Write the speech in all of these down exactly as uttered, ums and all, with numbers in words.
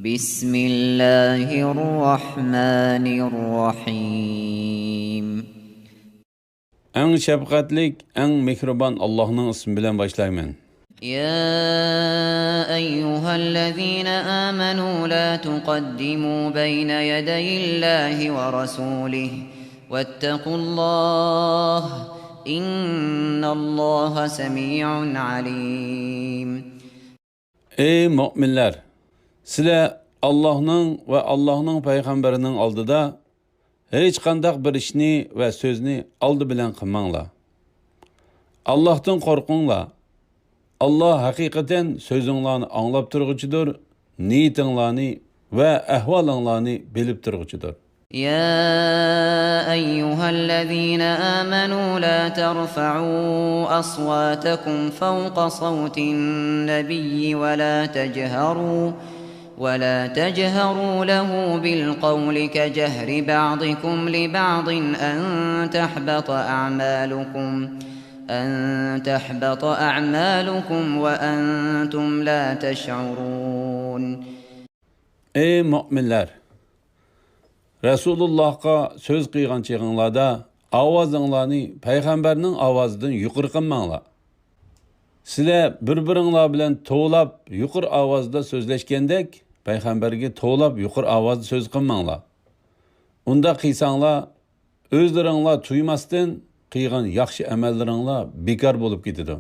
بسم الله الرحمن الرحيم. ئەڭ شەپقەتلىك، ئەڭ مېھرىبان ئاللاھنىڭ ئىسمى بىلەن باشلايمەن. يا أيها الذين آمنوا لا تقدموا بين يدي الله ورسوله واتقوا الله إن الله سميع عليم. ئەي مۆمىنلەر! سىلەر ئاللاھنىڭ ۋە ئاللاھنىڭ پەيغەمبىرىنىڭ ئالدىدا ھېچقانداق بىر ئىشنى ۋە سۆزنى ئالدى بىلەن قىلماڭلار. ئاللاھتىن قورقۇڭلار. ئاللاھ ھەقىقەتەن سۆزۈڭلارنى ئاڭلاپ تۇرغۇچىدۇر، نىيىتىڭلارنى ۋە ئەھۋالىڭلارنى بىلىپ تۇرغۇچىدۇر. يا أيها الذين آمنوا لا ترفعوا أصواتكم فوق صوت النبي ولا تجهروا ولا تجهروا له بالقول كجهر بعضكم لبعض أن تحبط أعمالكم أن تحبط أعمالكم وأنتم لا تشعرون. ئەي مۆمىنلەر! رەسۇلۇللاھقا سۆز قىلغان چېغىڭلاردا ئاۋازىڭلارنى پەيغەمبەرنىڭ ئاۋازىدىن يۇقىرى قىلماڭلار. سىلەر بىر-بىرىڭلار بىلەن توۋلاپ يۇقىرى ئاۋازدا سۆزلەشكەندەك، پەيغەمبەرگە توۋلاپ يۇقىرى ئاۋازدا سۆز قىلماڭلار. ئۇنداق قىلساڭلار، ئۆزلىرىڭلار تۇيماستىن قىلغان ياخشى ئەمەللىرىڭلار بىكار بولۇپ كېتىدۇ.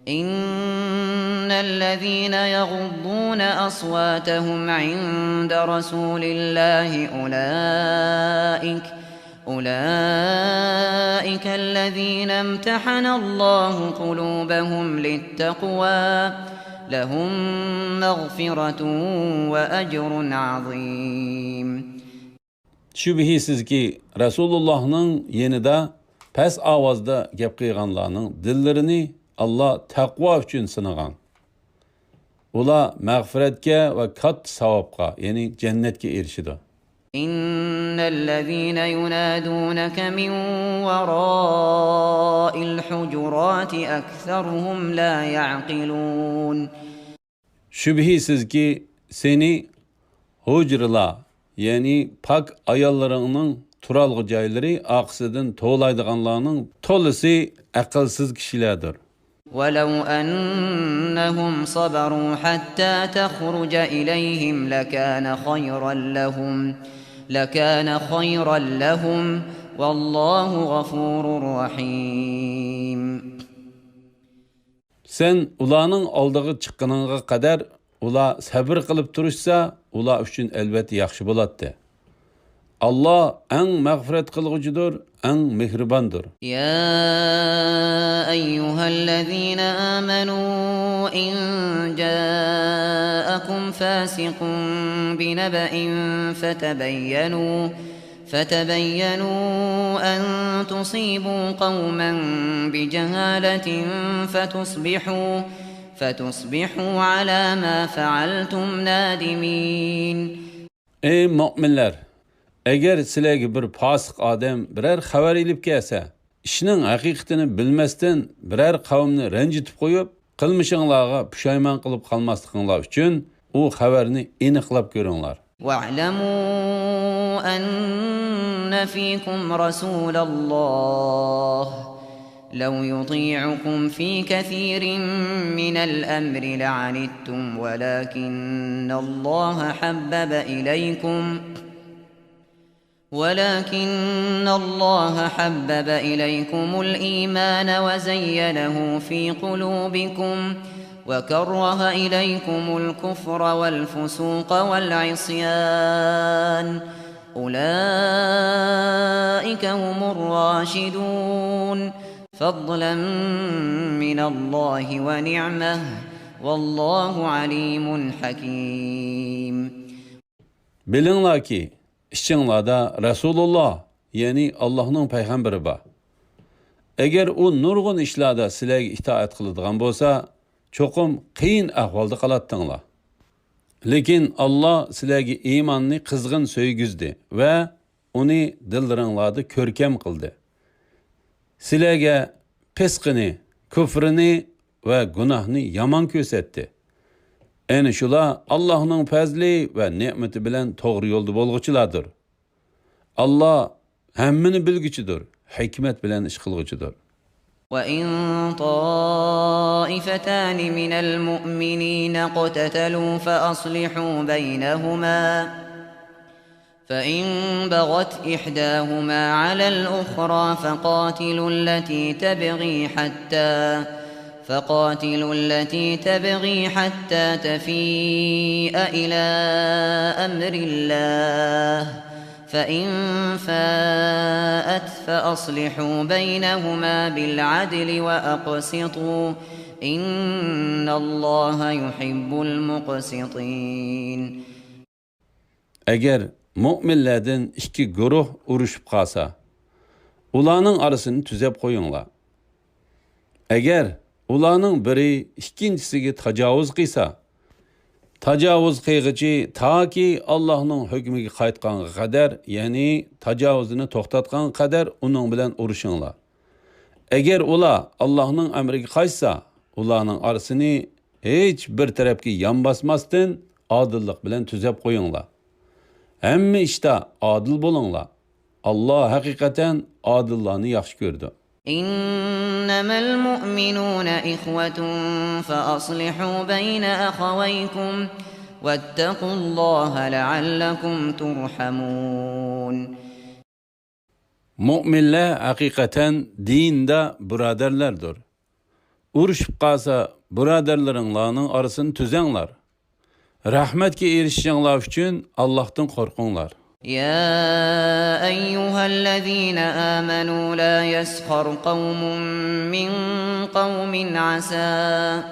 إن الذين يغضون أصواتهم عند رسول الله أولئك أولئك الذين امتحن الله قلوبهم للتقوى لهم مغفرة وأجر عظيم. شۈبھىسىزكى، رەسۇلۇللاھنىڭ يېنىدا پەس ئاۋازدا گەپ قىلغانلارنىڭ دىللىرىنى ئاللا تەقۋا ئۈچۈن سىنىغان. ئۇلار مەغپىرەتكە ۋە كاتتا ساۋابقا، يەنى جەننەتكە ئېرىشىدۇ. إن الذين ينادونك من وراء الحجرات أكثرهم لا يعقلون. شۈبھىسىزكى، سېنى ھۇجرىلار، يەنى پاك ئاياللىرىڭنىڭ تۇرالغۇ جايلىرى ئارقىسىدىن توۋلايدىغانلارنىڭ تولىسى ئەقىلسىز كىشىلەردۇر. ولو أنهم صبروا حتى تخرج إليهم لكان خيرا لهم، لكان خيرا لهم، والله غفور رحيم. سەن ئۇلارنىڭ ئالدىغا چىققىنىڭغا قەدەر ئۇلار سەبرى قىلىپ تۇرۇشسا، ئۇلار ئۈچۈن ئەلۋەتتە ياخشى بولاتتى. ئاللا ئەڭ مەغپىرەت قىلغۇچىدۇر، ئەڭ مېھرىباندۇر. يا أيها الذين آمنوا إن جاءكم فاسق بنبأ فتبينوا فتبينوا أن تصيبوا قوما بجهالة فتصبحوا، فتصبحوا على ما فعلتم نادمين. ئەي مۆمىنلەر! ئەگەر سىلەرگە بىر پاسىق ئادەم بىرەر خەۋەر ئېلىپ كەلسە، ئىشنىڭ ھەقىقىتىنى بىلمەستىن بىرەر قەۋمنى رەنجىتىپ قويۇپ، قىلمىشىڭلارغا پۇشايمان قىلىپ قالماسلىقىڭلار ئۈچۈن ئۇ خەۋەرنى ئېنىقلاپ كۆرۈڭلار. واعلموا أن فيكم رسول الله لو يطيعكم في كثير من الأمر لعنتم ولكن الله حبب إليكم ولكن الله حبب إليكم الإيمان وزينه في قلوبكم وكره إليكم الكفر والفسوق والعصيان أولئك هم الراشدون فضلا من الله ونعمة والله عليم حكيم. بىلىڭلاركى، ئىچىڭلاردا رەسۇلۇللا، يەنى ئاللاھنىڭ پەيغەمبىرى بار. ئەگەر ئۇ نۇرغۇن ئىشلاردا سىلەرگە ئىتائەت قىلىدىغان بولسا، چوقۇم قىيىن ئەھۋالدا قالاتتىڭلار. لېكىن ئاللا سىلەرگە ئىماننى قىزغىن سۆيگۈزدى ۋە ئۇنى دىللىرىڭلاردا كۆركەم قىلدى. سىلەرگە پىسقىنى، كۇفرىنى ۋە گۇناھنى يامان كۆرسەتتى. ئەنە شۇلار ئاللاھنىڭ پەزلى ۋە نېمىتى بىلەن توغرا يولدا بولغۇچىلاردۇر. ئاللا ھەممىنى بىلگۈچىدۇر، ھېكمەت بىلەن ئىش قىلغۇچىدۇر. وإن طائفتان من المؤمنين اقتتلوا فأصلحوا بينهما، فإن بغت إحداهما على الأخرى فقاتلوا التي تبغي حتى، فقاتلوا التي تبغي حتى تفيء إلى أمر الله، فإن فاءت فأصلحوا بينهما بالعدل وأقسطوا، إن الله يحب المقسطين. ئەگەر مۆمىنلەردىن ئىككى گۇرۇھ ئۇرۇشۇپ قالسا، ئۇلارنىڭ ئارىسىنى تۈزەپ قويۇڭلار. ئەگەر ئۇلارنىڭ بىرى ئىككىنچىسىگە تاجاۋۇز قىلسا، تاجاۋۇز قىلغۇچى تاكى ئاللاھنىڭ ھۆكمىگە قايتقانغا قەدەر، يەنى تاجاۋۇزىنى توختاتقانغا قەدەر ئۇنىڭ بىلەن ئۇرۇشۇڭلار. ئەگەر ئۇلار ئاللاھنىڭ ئەمرىگە قايتسا، ئۇلارنىڭ ئارىسىنى ھېچ بىر تەرەپكە يان باسماستىن، ئادىللىق بىلەن تۈزەپ قويۇڭلار. ھەممە ئىشتا ئادىل بولۇڭلار. ئاللا ھەقىقەتەن ئادىللارنى ياخشى كۆرىدۇ. إنما المؤمنون إخوة فأصلحوا بين أخويكم واتقوا الله لعلكم ترحمون. مۆمىنلەر ھەقىقەتەن دىندا بۇرادەرلەردۇر. ئۇرۇشۇپ قالسا، بۇرادەرلىرىڭلارنىڭ ئارىسىنى تۈزەڭلار. رەھمەتكە ئېرىشىشىڭلار ئۈچۈن ئاللاھتىن قورقۇڭلار. يا أيها الذين آمنوا لا يسخر قوم من قوم عسى،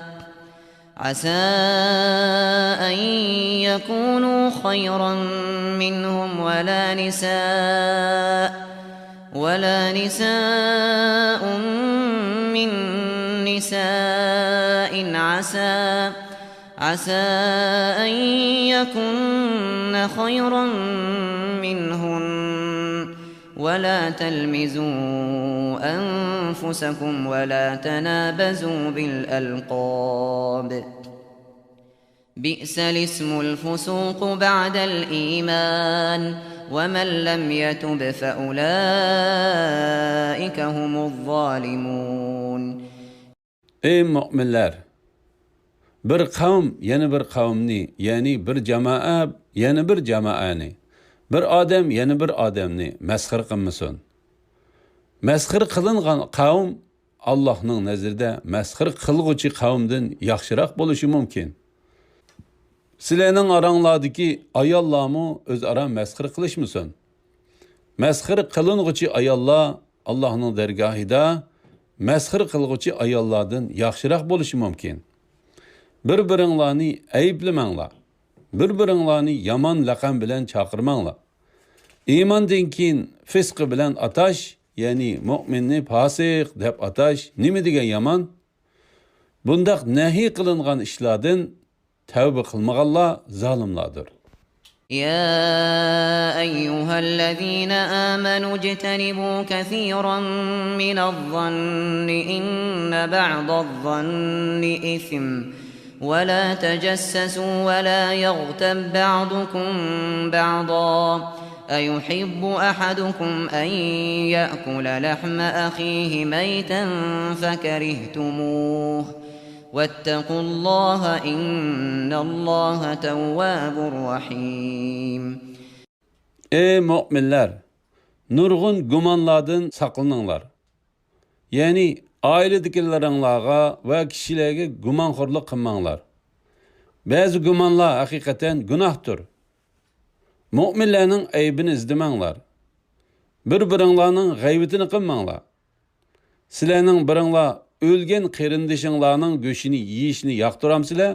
عسى أن يكونوا خيرا منهم ولا نساء، ولا نساء من نساء عسى، عسى أن يكن خيرا منهن، ولا تلمزوا أنفسكم ولا تنابزوا بالألقاب، بئس الاسم الفسوق بعد الإيمان، ومن لم يتب فأولئك هم الظالمون. ئەي مۆمىنلەر! بىر قەۋم يەنە بىر قەۋمنى، يەنى بىر جامائە يەنە بىر جامائەنى، بىر ئادەم يەنە بىر ئادەمنى مەسخىرە قىلمىسۇن. مەسخىرە قىلىنغان قەۋم ئاللاھنىڭ نەزىرىدە مەسخىرە قىلغۇچى قەۋمدىن ياخشىراق بولۇشى مۇمكىن. سىلەرنىڭ ئاراڭلاردىكى ئاياللارمۇ ئۆزئارا مەسخىرە قىلىشمىسۇن. مەسخىرە قىلىنغۇچى ئاياللار ئاللاھنىڭ دەرگاھىدا مەسخىرە قىلغۇچى ئاياللاردىن ياخشىراق بولۇشى مۇمكىن. بىر-بىرىڭلارنى ئەيىبلىمەڭلار. بىر-بىرىڭلارنى يامان لەقەم بىلەن چاقىرماڭلار. ئىماندىن كېيىن فىسقى بىلەن ئاتاش، يەنى مۆمىننى پاسىق دەپ ئاتاش نېمە دېگەن يامان؟ بۇنداق نەھى قىلىنغان ئىشلاردىن تەۋبە قىلمىغانلار زالىملاردۇر. يا أيها الذين آمنوا اجتنبوا كثيرا من الظن إن بعض الظن إثم، ولا تجسسوا ولا يغتب بعضكم بعضا، أيحب أحدكم أن يأكل لحم أخيه ميتا فكرهتموه، واتقوا الله إن الله تواب رحيم. ئەي مۆمىنلەر! نۇرغۇن گۇمانلاردىن ساقلىنىڭلار. يەنى ئائىلىدىكىلىرىڭلارغا ۋە كىشىلەرگە گۇمانخورلۇق قىلماڭلار. بەزى گۇمانلار ھەقىقەتەن گۇناھتۇر. مۆمىنلەرنىڭ ئەيىبىنى ئىزدىمەڭلار. بىر-بىرىڭلارنىڭ غەيۋىتىنى قىلماڭلار. سىلەرنىڭ بىرىڭلار ئۆلگەن قېرىندىشىڭلارنىڭ گۆشىنى يېيىشنى ياقتۇرامسىلەر؟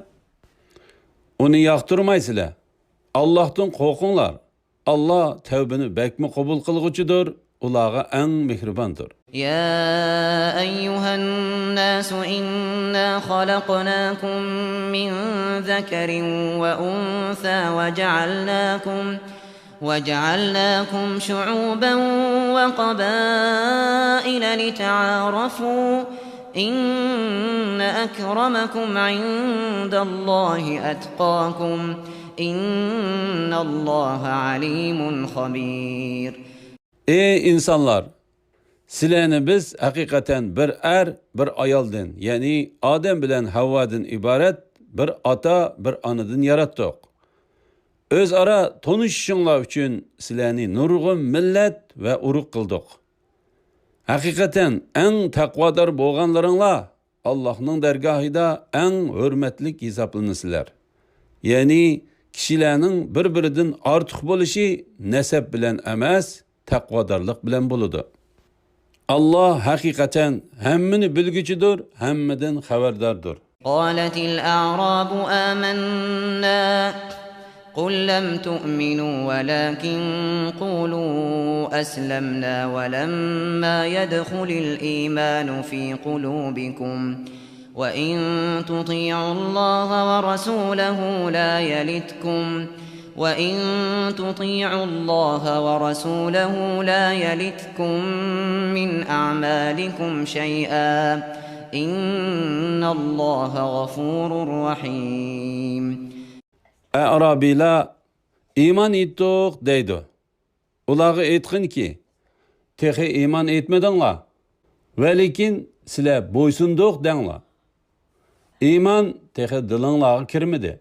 ئۇنى ياقتۇرمايسىلەر. ئاللاھتىن قورقۇڭلار. ئاللا تەۋبىنى بەكمۇ قوبۇل قىلغۇچىدۇر، ئۇلارغا ئەڭ مېھرىباندۇر. يا أيها الناس إنا خلقناكم من ذكر وأنثى وجعلناكم، وجعلناكم شعوبا وقبائل لتعارفوا، إن أكرمكم عند الله أتقاكم، إن الله عليم خبير. ئەي ئىنسانلار! سىلەرنى بىز ھەقىقەتەن بىر ئەر، بىر ئايالدىن، يەنى ئادەم بىلەن ھەۋۋادىن ئىبارەت بىر ئاتا، بىر ئانىدىن ياراتتۇق. ئۆزئارا تونۇشۇشۇڭلار ئۈچۈن سىلەرنى نۇرغۇن مىللەت ۋە ئۇرۇق قىلدۇق. ھەقىقەتەن ئەڭ تەقۋادار بولغانلىرىڭلار ئاللاھنىڭ دەرگاھىدا ئەڭ ھۆرمەتلىك ھېسابلىنىسىلەر. يەنى كىشىلەرنىڭ بىر-بىرىدىن ئارتۇق بولۇشى نەسەب بىلەن ئەمەس، تەقۋادارلىق بىلەن بولىدۇ. ئاللاھ ھەقىقەتەن ھەممىنى بىلگۈچىدۇر، ھەممىدىن خەۋەرداردۇر. قالت الأعراب آمنا، قل لم تؤمنوا ولكن قولوا أسلمنا ولما يدخل الإيمان في قلوبكم، وإن تطيعوا الله ورسوله لا يلتكم، وإن تطيعوا الله ورسوله لا يلتكم من أعمالكم شيئا، إن الله غفور رحيم. ئەئرابىيلار ئىمان ئېيتتۇق دەيدۇ. ئۇلارغا ئېيتقىنكى، تېخى ئىمان ئېيتمىدىڭلار، ۋەلىكىن سىلەر بويسۇندۇق دەڭلار. ئىمان تېخى دىلىڭلارغا كىرمىدى.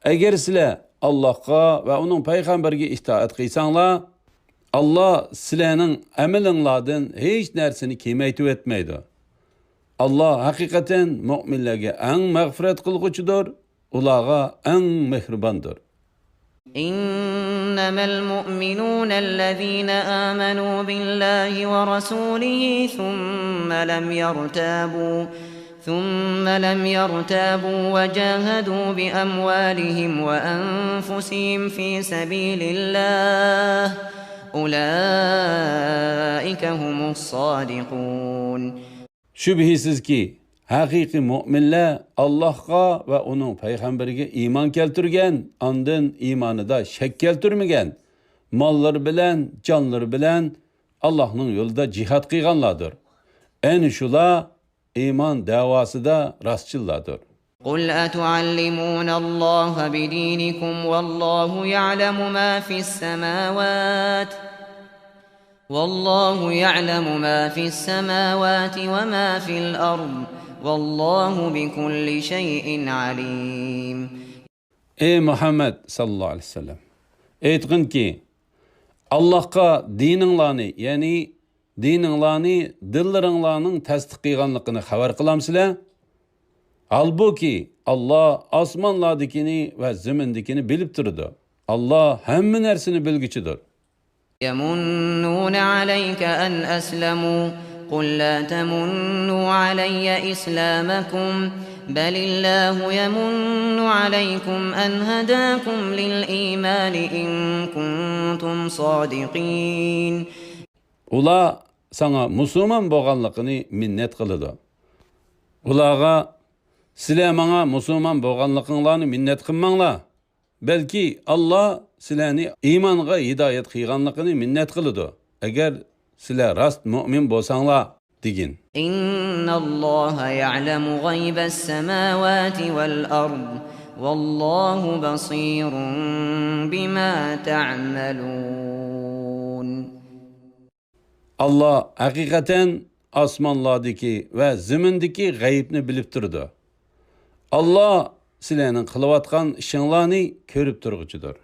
ئەگەر سىلەر ئاللاھقا ۋە ئۇنىڭ پەيغەمبىرىگە ئىتائەت قىلساڭلار، ئاللاھ سىلەرنىڭ ئەمىلىڭلاردىن ھېچ نەرسىنى كېمەيتىۋەتمەيدۇ. ئاللاھ ھەقىقەتەن مۆمىنلەرگە ئەڭ مەغپىرەت قىلغۇچىدۇر، ئۇلارغا ئەڭ مېھرىباندۇر. إنما المؤمنون الذين آمنوا بالله ورسوله ثم لم يرتابوا، ثم لم يرتابوا وجاهدوا بأموالهم وأنفسهم في سبيل الله، أولئك هم الصادقون. شۈبھىسىزكى، ھەقىقىي مۆمىنلەر ئاللاھقا ۋە ئۇنىڭ پەيغەمبىرىگە ئىمان كەلتۈرگەن، ئاندىن ئىمانىدا شەك كەلتۈرمىگەن، ماللىرى بىلەن، جانلىرى بىلەن ئاللاھنىڭ يولىدا جىھاد قىلغانلاردۇر. ئەنە شۇلار ئىمان دەۋاسىدا راستچىللاردۇر. قل أتعلمون الله بدينكم والله يعلم ما في السماوات، والله يعلم ما في السماوات وما في الأرض، والله بكل شيء عليم. ئەي مۇھەممەد ساللاللاھۇ ئەلەيھى ۋەسەللەم، ئېيتقىنكى، ئاللاھقا دىنىڭلارنى، يەنى دىنىڭلارنى دىللىرىڭلارنىڭ تەستىق قىلغانلىقىنى خەۋەر قىلامسىلەر؟ ھالبۇكى، ئاللاھ ئاسمانلاردىكىنى ۋە زېمىندىكىنى بىلىپ تۇرىدۇ. ئاللاھ ھەممە نەرسىنى بىلگۈچىدۇر. يمنون عليك أن أسلموا، قل لا تمنوا علي إسلامكم، بل الله يمن عليكم أن هداكم للإيمان إن كنتم صادقين. ئۇلار ساڭا مۇسۇلمان بولغانلىقىنى مىننەت قىلىدۇ. ئۇلارغا، سىلەر ماڭا مۇسۇلمان بولغانلىقىڭلارنى مىننەت قىلماڭلار. بەلكى ئاللاھ سىلەرنى ئىمانغا ھىدايەت قىلغانلىقىنى مىننەت قىلىدۇ، ئەگەر سىلەر راست مۆمىن بولساڭلار، دېگىن. إن الله يعلم غيب السماوات والأرض، والله بصير بما تعملون. ئاللاھ ھەقىقەتەن ئاسمانلاردىكى ۋە زېمىندىكى غەيىبنى بىلىپ تۇرىدۇ. ئاللاھ سىلەرنىڭ قىلىۋاتقان ئىشىڭلارنى كۆرۈپ تۇرغۇچىدۇر.